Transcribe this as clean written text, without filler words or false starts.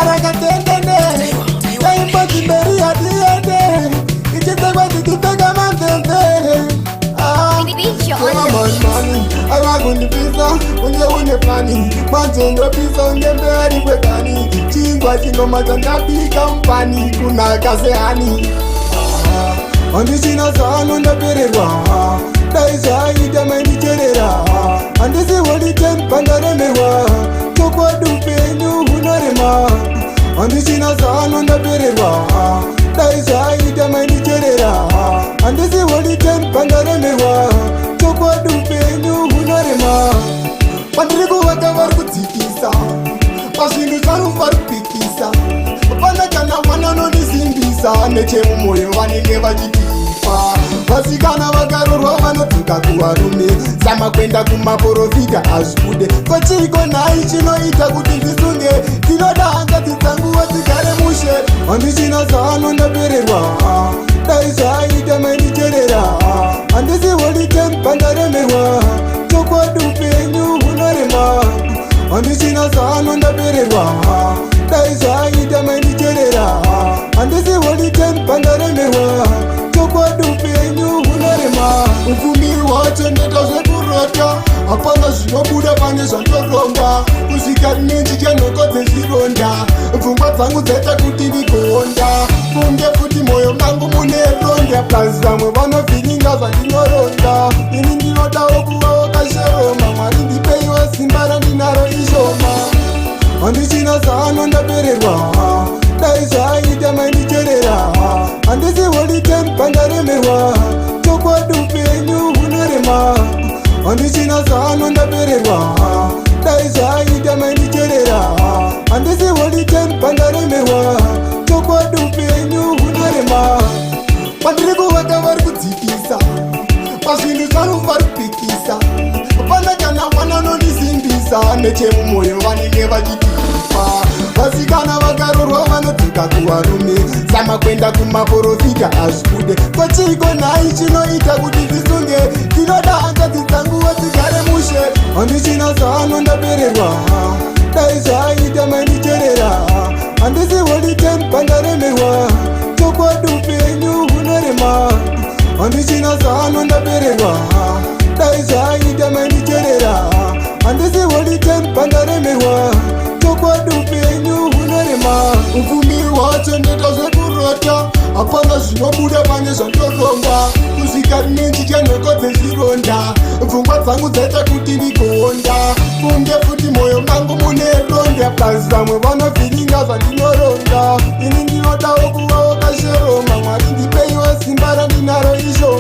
Arakatendende, yaimboti mberi hatiende, ichitsekwa tichipfeka mamvemve. Ah. Beat on the beat. Mani avakundipisa unge une pani, manje ndopisa unge mberi kwekani. Chingwa chingoma chandabika mupani, kunaka sehani. Handichina zano, ndapererwa. Dai zvaita maindicherera. Handisi holy ten pandaremerwa. Chokwadi upenyu hunorema. Handichina zano, ndapererwa. Dai zvaita maindicherera. Handisi holy ten pandaremerwa. Chokwadi upenyu hunorema. Pandiri kuvaka vari kudzikisa, pazvinhu zvangu vari kupikisa. Hapana kana mwana anondisimbisa, nechemumwoyo vanenge vachitipa. Vasikana vakarorwa vanodzoka kuvarume. Zama kuenda kumaprofita, hazvibude. Kochiko nhai chinoita kuti ndisunge? Ndinoda hanzvadzi dzanguwo dzigare mushe. Handichina zano, ndapererwa. Dai zvaita maindicherera. Handisi holy ten pandaremerwa. Chokwadi upenyu hunorema. Handichina zano, ndapererwa. Dai zvaita maindicherera. Handisi holy ten pandaremerwa. Chokwadi upenyu hunorema. Upfumi hwacho ndoita zvekurota, hapana zvinobuda pane zvandoronga. Kusvika rinenjitya nhoko dzezvironda, pfungwa dzangu dzaita kuti ndigoonda. Funge futi mwoyo mangu mune ronda, plus vamwe vanovhiringa zvandinoronga. Ini ndinodawo kuvawo kashoroma. Mwari ndipeiwo simba, randinaro ishoma. Handichina zano, ndapererwa. Dai zvaita maindicherera. Handisi holy ten pandaremerwa. Chokwadi upenyu hunorema. Handichina zano, ndapererwa. Dai zvaita maindicherera. Handisi holy ten pandaremerwa. Chokwadi upenyu hunorema. Pandiri kuvaka vari kudzikisa, pazvinhu zvangu vari kupikisa. Hapana kana mwana anondisimbisa, nechemumwoyo vanenge vachitipa. Vasikana vakarorwa vanodzoka kuvarume. Zama kuenda kumaprofita, hazvibude. Kochiko nhai chinoita kuti ndisunge? Ndinoda hanzvadzi dzanguwo dzigare mushe. Handichina zano, ndapererwa. Dai zvaita maindicherera. Handisi holy ten pandaremerwa. Chokwadi upenyu hunorema. Handichina zano, ndapererwa. Dai zvaita maindicherera. Handisi holy ten pandaremerwa. Chokwadi upenyu hunorema. Upfumi hwacho ndoita zvekurota, hapana zvinobuda pane zvandoronga. Kusvika rinenjitya nhoko dzezvironda, pfungwa dzangu dzaita kuti ndigoonda. Funge futi mwoyo mangu mune ronda, plus vamwe vanovhiringa zvandinoronga. Ini ndinodawo kuvawo kashoroma. Mwari ndipeiwo simba, randinaro ishoma.